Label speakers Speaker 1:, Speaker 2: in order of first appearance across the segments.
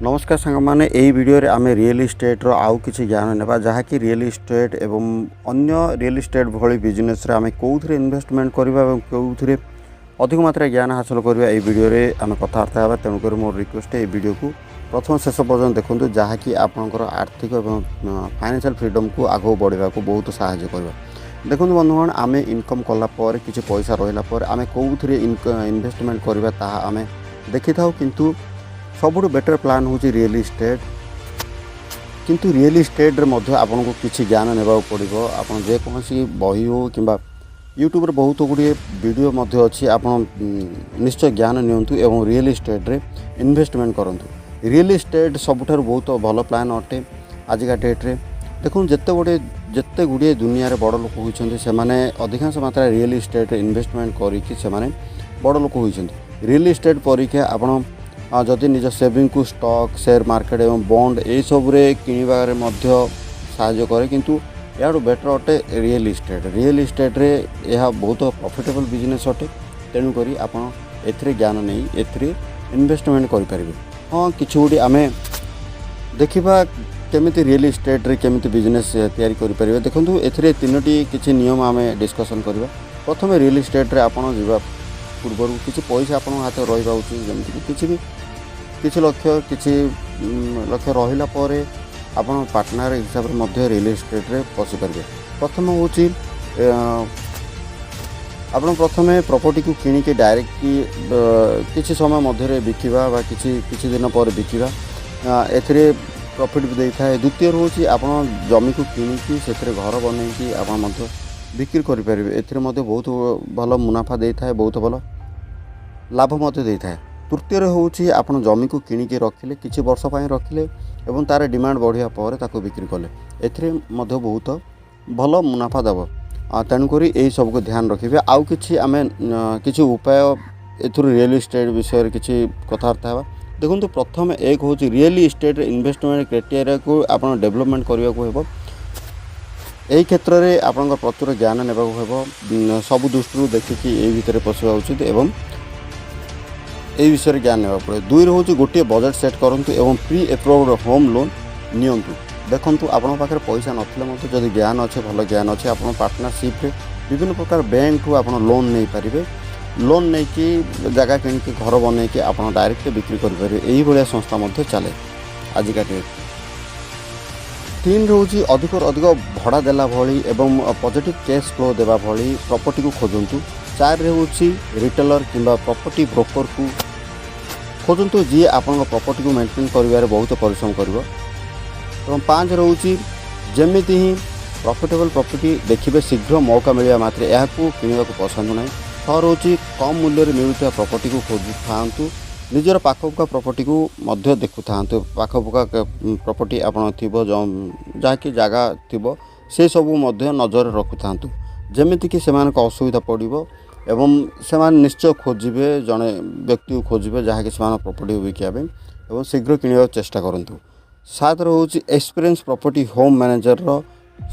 Speaker 1: ନମସ୍କାର ସାଙ୍ଗମାନେ, ଏହି ଭିଡ଼ିଓରେ ଆମେ ରିଏଲ୍ ଇଷ୍ଟେଟ୍ର ଆଉ କିଛି ଜ୍ଞାନ ନେବା, ଯାହାକି ରିଏଲ୍ ଇଷ୍ଟେଟ୍ ଏବଂ ଅନ୍ୟ ରିଏଲ୍ ଇଷ୍ଟେଟ୍ ଭଳି ବିଜନେସ୍ରେ ଆମେ କେଉଁଥିରେ ଇନଭେଷ୍ଟମେଣ୍ଟ କରିବା ଏବଂ କେଉଁଥିରେ ଅଧିକ ମାତ୍ରାରେ ଜ୍ଞାନ ହାସଲ କରିବା, ଏହି ଭିଡ଼ିଓରେ ଆମେ କଥାବାର୍ତ୍ତା ହେବା। ତେଣୁକରି ମୋର ରିକ୍ୱେଷ୍ଟ, ଏହି ଭିଡ଼ିଓକୁ ପ୍ରଥମ ଶେଷ ପର୍ଯ୍ୟନ୍ତ ଦେଖନ୍ତୁ, ଯାହାକି ଆପଣଙ୍କର ଆର୍ଥିକ ଏବଂ ଫାଇନାନ୍ସିଆଲ୍ ଫ୍ରିଡ଼ମ୍କୁ ଆଗକୁ ବଢ଼ିବାକୁ ବହୁତ ସାହାଯ୍ୟ କରିବ। ଦେଖନ୍ତୁ ବନ୍ଧୁଗଣ, ଆମେ ଇନକମ୍ କଲା ପରେ, କିଛି ପଇସା ରହିଲା ପରେ ଆମେ କେଉଁଥିରେ ଇନଭେଷ୍ଟମେଣ୍ଟ କରିବା, ତାହା ଆମେ ଦେଖିଥାଉ। କିନ୍ତୁ ସବୁଠୁ ବେଟର୍ ପ୍ଲାନ୍ ହେଉଛି ରିଏଲ୍ ଇଷ୍ଟେଟ୍। କିନ୍ତୁ ରିଏଲ୍ ଇଷ୍ଟେଟ୍ରେ ମଧ୍ୟ ଆପଣଙ୍କୁ କିଛି ଜ୍ଞାନ ନେବାକୁ ପଡ଼ିବ। ଆପଣ ଯେକୌଣସି ବହି ହେଉ କିମ୍ବା ୟୁଟ୍ୟୁବରେ ବହୁତ ଗୁଡ଼ିଏ ଭିଡ଼ିଓ ମଧ୍ୟ ଅଛି, ଆପଣ ନିଶ୍ଚୟ ଜ୍ଞାନ ନିଅନ୍ତୁ ଏବଂ ରିଏଲ୍ ଇଷ୍ଟେଟ୍ରେ ଇନଭେଷ୍ଟମେଣ୍ଟ କରନ୍ତୁ। ରିଏଲ୍ ଇଷ୍ଟେଟ୍ ସବୁଠାରୁ ବହୁତ ଭଲ ପ୍ଲାନ୍ ଅଟେ ଆଜିକା ଡେଟ୍ରେ। ଦେଖନ୍ତୁ, ଯେତେ ଗୁଡ଼ିଏ ଦୁନିଆରେ ବଡ଼ ଲୋକ ହୋଇଛନ୍ତି, ସେମାନେ ଅଧିକାଂଶ ମାତ୍ରାରେ ରିଏଲ୍ ଇଷ୍ଟେଟ୍ରେ ଇନଭେଷ୍ଟମେଣ୍ଟ କରିକି ସେମାନେ ବଡ଼ ଲୋକ ହୋଇଛନ୍ତି। ରିଏଲ୍ ଇଷ୍ଟେଟ୍ ପରୀକ୍ଷା ଆପଣ ଯଦି ନିଜ ସେଭିଙ୍ଗକୁ ଷ୍ଟକ୍, ସେୟାର ମାର୍କେଟ ଏବଂ ବଣ୍ଡ ଏଇସବୁରେ କିଣିବାରେ ମଧ୍ୟ ସାହାଯ୍ୟ କରେ, କିନ୍ତୁ ଏହାଠୁ ବେଟର୍ ଅଟେ ରିଏଲ୍ ଇଷ୍ଟେଟ୍। ରିଏଲ୍ ଇଷ୍ଟେଟ୍ରେ ଏହା ବହୁତ ପ୍ରଫିଟେବଲ୍ ବିଜନେସ୍ ଅଟେ। ତେଣୁକରି ଆପଣ ଏଥିରେ ଜ୍ଞାନ ନେଇ ଏଥିରେ ଇନଭେଷ୍ଟମେଣ୍ଟ କରିପାରିବେ। ହଁ, କିଛି ଗୁଡ଼ିଏ ଆମେ ଦେଖିବା, କେମିତି ରିଏଲ୍ ଇଷ୍ଟେଟ୍ରେ କେମିତି ବିଜନେସ୍ ତିଆରି କରିପାରିବେ। ଦେଖନ୍ତୁ, ଏଥିରେ ତିନୋଟି କିଛି ନିୟମ ଆମେ ଡିସ୍କସନ୍ କରିବା। ପ୍ରଥମେ, ରିଏଲ୍ ଇଷ୍ଟେଟ୍ରେ ଆପଣ ଯିବା ପୂର୍ବରୁ କିଛି ପଇସା ଆପଣଙ୍କ ହାତରେ ରହିବା ଉଚିତ। ଯେମିତିକି କିଛି ବି କିଛି ଲକ୍ଷ, କିଛି ଲକ୍ଷ ରହିଲା ପରେ ଆପଣ ପାର୍ଟନର ହିସାବରେ ମଧ୍ୟ ରିଏଲ୍ ଇଷ୍ଟେଟ୍ରେ ପଶିପାରିବେ। ପ୍ରଥମ ହେଉଛି, ଆପଣ ପ୍ରଥମେ ପ୍ରପର୍ଟିକୁ କିଣିକି ଡାଇରେକ୍ଟ କିଛି ସମୟ ମଧ୍ୟରେ ବିକିବା ବା କିଛି କିଛି ଦିନ ପରେ ବିକିବା, ଏଥିରେ ପ୍ରଫିଟ୍ ବି ଦେଇଥାଏ। ଦ୍ୱିତୀୟରେ ହେଉଛି, ଆପଣ ଜମିକୁ କିଣିକି ସେଥିରେ ଘର ବନେଇକି ଆପଣ ମଧ୍ୟ ବିକ୍ରି କରିପାରିବେ। ଏଥିରେ ମଧ୍ୟ ବହୁତ ଭଲ ମୁନାଫା ଦେଇଥାଏ, ବହୁତ ଭଲ ଲାଭ ମଧ୍ୟ ଦେଇଥାଏ। ତୃତୀୟରେ ହେଉଛି, ଆପଣ ଜମିକୁ କିଣିକି ରଖିଲେ, କିଛି ବର୍ଷ ପାଇଁ ରଖିଲେ ଏବଂ ତା'ର ଡିମାଣ୍ଡ ବଢ଼ିବା ପରେ ତାକୁ ବିକ୍ରି କଲେ, ଏଥିରେ ମଧ୍ୟ ବହୁତ ଭଲ ମୁନାଫା ଦେବ। ତେଣୁକରି ଏହିସବୁକୁ ଧ୍ୟାନ ରଖିବେ। ଆଉ କିଛି ଆମେ କିଛି ଉପାୟ ଏଥିରୁ ରିଏଲ୍ ଇଷ୍ଟେଟ୍ ବିଷୟରେ କିଛି କଥାବାର୍ତ୍ତା ହେବା। ଦେଖନ୍ତୁ, ପ୍ରଥମେ ଏକ ହେଉଛି, ରିଏଲ୍ ଇଷ୍ଟେଟ୍ ଇନଭେଷ୍ଟମେଣ୍ଟ କ୍ରାଇଟେରିଆକୁ ଆପଣ ଡେଭଲପମେଣ୍ଟ କରିବାକୁ ହେବ। ଏହି କ୍ଷେତ୍ରରେ ଆପଣଙ୍କ ପ୍ରଚୁର ଜ୍ଞାନ ନେବାକୁ ହେବ। ସବୁ ଦୃଷ୍ଟିରୁ ଦେଖିକି ଏଇ ଭିତରେ ପଶିବା ଉଚିତ ଏବଂ ଏହି ବିଷୟରେ ଜ୍ଞାନ ନେବାକୁ ପଡ଼ିବ। ଦୁଇରେ ହେଉଛି, ଗୋଟିଏ ବଜେଟ୍ ସେଟ୍ କରନ୍ତୁ ଏବଂ ପ୍ରି ଏପ୍ରୁଭ୍ଡ ହୋମ୍ ଲୋନ୍ ନିଅନ୍ତୁ। ଦେଖନ୍ତୁ, ଆପଣଙ୍କ ପାଖରେ ପଇସା ନଥିଲେ ମଧ୍ୟ ଯଦି ଜ୍ଞାନ ଅଛି, ଭଲ ଜ୍ଞାନ ଅଛି, ଆପଣ ପାର୍ଟନରସିପ୍ରେ ବିଭିନ୍ନ ପ୍ରକାର ବ୍ୟାଙ୍କଠୁ ଆପଣ ଲୋନ୍ ନେଇପାରିବେ। ଲୋନ୍ ନେଇକି ଜାଗା କିଣିକି, ଘର ବନେଇକି ଆପଣ ଡାଇରେକ୍ଟ ବିକ୍ରି କରିପାରିବେ। ଏଇଭଳିଆ ସଂସ୍ଥା ମଧ୍ୟ ଚାଲେ ଆଜିକା ଡେଟ୍। ତିନି ରହୁଛି, ଅଧିକରୁ ଅଧିକ ଭଡ଼ା ଦେଲା ଭଳି ଏବଂ ପଜିଟିଭ୍ କ୍ୟାସ୍ ଫ୍ଲୋ ଦେବା ଭଳି ପ୍ରପର୍ଟିକୁ ଖୋଜନ୍ତୁ। ଚାରିରେ ହେଉଛି, ରିଟେଲର କିମ୍ବା ପ୍ରପର୍ଟି ବ୍ରୋକରକୁ ଖୋଜନ୍ତୁ, ଯିଏ ଆପଣଙ୍କ ପ୍ରପର୍ଟିକୁ ମେଣ୍ଟେନ୍ କରିବାରେ ବହୁତ ପରିଶ୍ରମ କରିବ। ଏବଂ ପାଞ୍ଚ ରହୁଛି, ଯେମିତି ହିଁ ପ୍ରଫିଟେବଲ୍ ପ୍ରପର୍ଟି ଦେଖିବେ, ଶୀଘ୍ର ମୌକା ମିଳିବା ମାତ୍ରେ ଏହାକୁ କିଣିବାକୁ ପଛାନ୍ତୁ ନାହିଁ। ଛଅ ରହୁଛି, କମ୍ ମୂଲ୍ୟରେ ମିଳୁଥିବା ପ୍ରପର୍ଟିକୁ ଖୋଜୁଥାନ୍ତୁ। ନିଜର ପାଖପଖ ପ୍ରପର୍ଟିକୁ ମଧ୍ୟ ଦେଖୁଥାନ୍ତୁ। ପାଖପଖ ପ୍ରପର୍ଟି ଆପଣ ଥିବ, ଯାହାକି ଜାଗା ଥିବ, ସେସବୁ ମଧ୍ୟ ନଜରରେ ରଖୁଥାନ୍ତୁ, ଯେମିତିକି ସେମାନଙ୍କ ଅସୁବିଧା ପଡ଼ିବ ଏବଂ ସେମାନେ ନିଶ୍ଚୟ ଖୋଜିବେ, ଜଣେ ବ୍ୟକ୍ତିକୁ ଖୋଜିବେ, ଯାହାକି ସେମାନଙ୍କ ପ୍ରପର୍ଟିକୁ ବିକିବା ପାଇଁ ଏବଂ ଶୀଘ୍ର କିଣିବାକୁ ଚେଷ୍ଟା କରନ୍ତୁ। ସାତରେ ହେଉଛି, ଏକ୍ସପିରିଏନ୍ସ ପ୍ରପର୍ଟି ହୋମ୍ ମ୍ୟାନେଜରର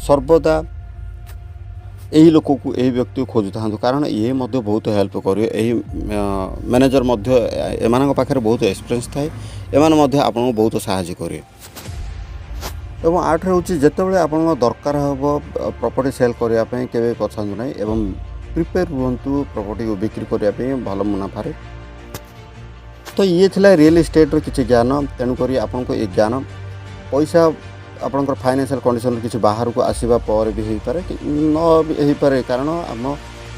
Speaker 1: ସର୍ବଦା ଏହି ଲୋକକୁ, ଏହି ବ୍ୟକ୍ତିକୁ ଖୋଜୁଥାନ୍ତୁ, କାରଣ ଇଏ ମଧ୍ୟ ବହୁତ ହେଲ୍ପ କରିବେ। ଏହି ମ୍ୟାନେଜର ମଧ୍ୟ, ଏମାନଙ୍କ ପାଖରେ ବହୁତ ଏକ୍ସପିରିଏନ୍ସ ଥାଏ। ଏମାନେ ମଧ୍ୟ ଆପଣଙ୍କୁ ବହୁତ ସାହାଯ୍ୟ କରିବେ। ଏବଂ ଆଠରେ ହେଉଛି, ଯେତେବେଳେ ଆପଣଙ୍କ ଦରକାର ହେବ ପ୍ରପର୍ଟି ସେଲ୍ କରିବା ପାଇଁ, କେବେ ପଛାନ୍ତୁ ନାହିଁ ଏବଂ ପ୍ରିପେୟାର ରୁହନ୍ତୁ ପ୍ରପର୍ଟିକୁ ବିକ୍ରି କରିବା ପାଇଁ ଭଲ ମୁନାଫାରେ। ତ ଇଏ ଥିଲା ରିଏଲ୍ ଇଷ୍ଟେଟ୍ର କିଛି ଜ୍ଞାନ। ତେଣୁକରି ଆପଣଙ୍କୁ ଏ ଜ୍ଞାନ ପଇସା ଆପଣଙ୍କର ଫାଇନାନ୍ସିଆଲ୍ କଣ୍ଡିସନ୍ କିଛି ବାହାରକୁ ଆସିବା ପରେ ବି ହେଇପାରେ କି ନ ବି ହେଇପାରେ, କାରଣ ଆମ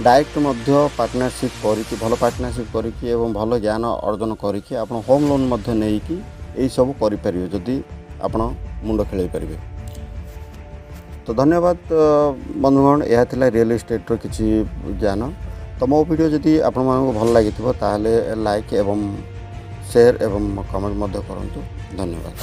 Speaker 1: ଡାଇରେକ୍ଟ ମଧ୍ୟ ପାର୍ଟନରସିପ୍ କରିକି, ଭଲ ପାର୍ଟନରସିପ୍ କରିକି ଏବଂ ଭଲ ଜ୍ଞାନ ଅର୍ଜନ କରିକି ଆପଣ ହୋମ୍ ଲୋନ୍ ମଧ୍ୟ ନେଇକି ଏଇସବୁ କରିପାରିବେ, ଯଦି ଆପଣ ମୁଣ୍ଡ ଖେଳାଇ ପାରିବେ। ତ ଧନ୍ୟବାଦ ବନ୍ଧୁଗଣ, ଏହା ଥିଲା ରିଏଲ୍ ଇଷ୍ଟେଟ୍ର କିଛି ଜ୍ଞାନ। ତ ମୋ ଭିଡ଼ିଓ ଯଦି ଆପଣମାନଙ୍କୁ ଭଲ ଲାଗିଥିବ, ତାହେଲେ ଲାଇକ୍ ଏବଂ ସେୟାର ଏବଂ କମେଣ୍ଟ ମଧ୍ୟ କରନ୍ତୁ। ଧନ୍ୟବାଦ।